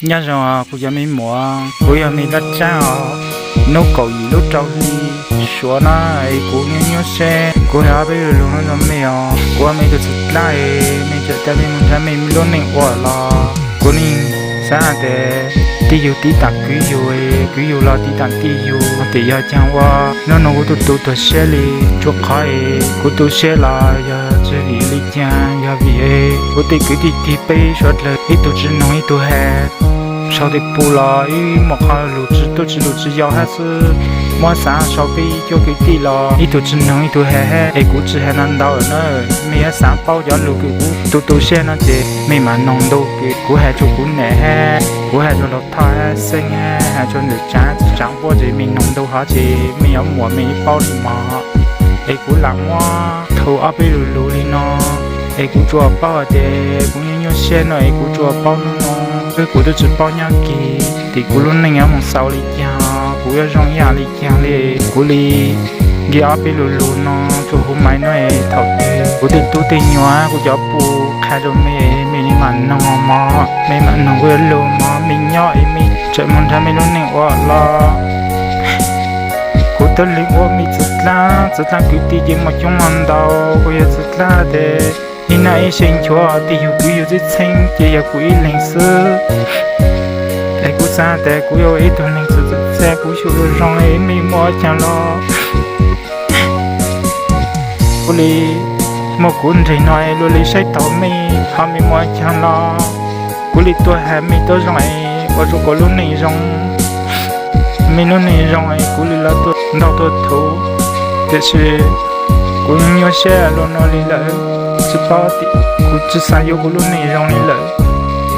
Nyob zoo kuv cov me muam, kuv yog me Paj Tsab os. Hnub kaum yim lub rau hli Suav na, es kuv nyuaj nyuaj siab, kuv hais ob peb lo lus no rau mej os. Kuv yog mej tus txiv dlaab, mej tseem coj mej mus nrhav mej lub neej ua los kuv yeej xaav hais tias tij yug tib taam kwv yug, kwv yug los tib taam tij yug. Tes yog caag ua nub nua kuv tu tu tuag siab li? Tsuas qhov es kuv tu siab los yog tsi vim li caag, yog vim kuv tej kwv tij tig peb suav dlawg ib tug tsi noog ib tug has, sau tes pum los ib muaj qhov lus tsi tuaj tsi lus tsi yau hab xwb. Muab xaav sau peb cuab kwv tij los ib tug tsi noog ib tug has hab, es kuv tsi has ntau ntau na. Mej yuav xaav paub cov lus kws kuv tu tu siab no ces mej mam noog ntu kws kuv has rua kuv nam hab kuv has rua Laug Thoj hab Xeeb hab has rua ntawm Tsaav, Tsaav Huab ces mej noog ntu hov ces mej yuav muam mej yuav paub li mog. Es kuv lam muab thu ob peb lus lus li no, es kuv tsuas paub hais tias kuv nyuaj nyuaj siab no es kuv tsuas paub nub nua, kuv twb tsi paub nyob kis tim kuv lub neej yuav moog xaus li caag, kuv yuav zoo yam li caag li. Kuv li nki ob peb lus lus no rua huv maiv no es thaum twg kuv tej tub tej nyuam kuv cov pum qha rua mej, mej li mam noog mog, mej mam noog kuv yuav lug mog, mej nyob es mej tseem moog nrhav mej lub neej ua los. Kuv twb lees ua mej txiv dlaab, txiv dlaab kwv tij ces muaj coob muaj ntau, kuv yog txiv dlaab tes ib naj ib xyee nchuav tij yug kwv yug txheeb txheeb ces yog kuv ib leeg xwb. Es kuv xaav tas kuv yuav ua ib tug neeg txawm txawm txhia kuv xyuas zoo zoo es mej muaj ua caag los kuv li muaj kuv nreg no es luag li saib taus mej, ho mej muaj ua caag los kuv li tuaj has mej tuab zoo es ua rua kuv lub neej zoo. Mej lub neej zoo es kuv li los tuaj ntaug tuaj thuv, tiam sis kuv nyuaj siab luaj nuav li lawm, tsi paub, kuv tsi xaav yuav kuv lub neej zoo li lawm.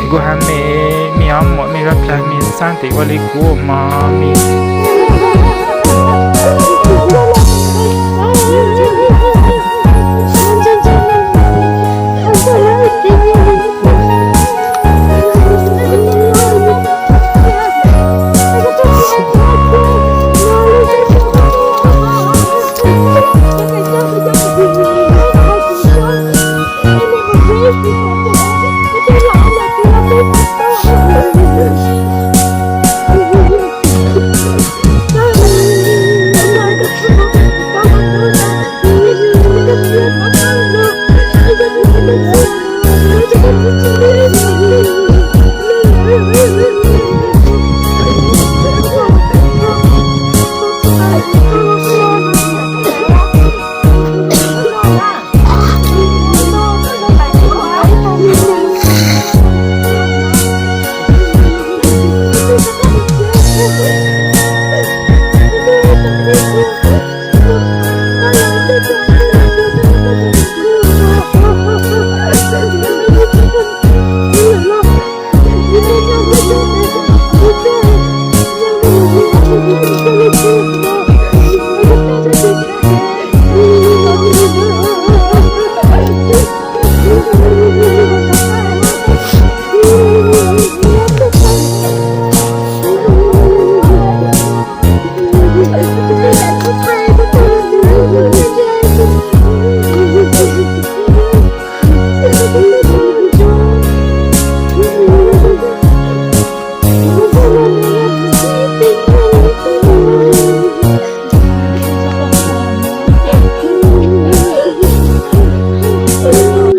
Kuv has mej, mej yuav muam mej yuav dlaag mej xaav tes ua li kuv mog mej.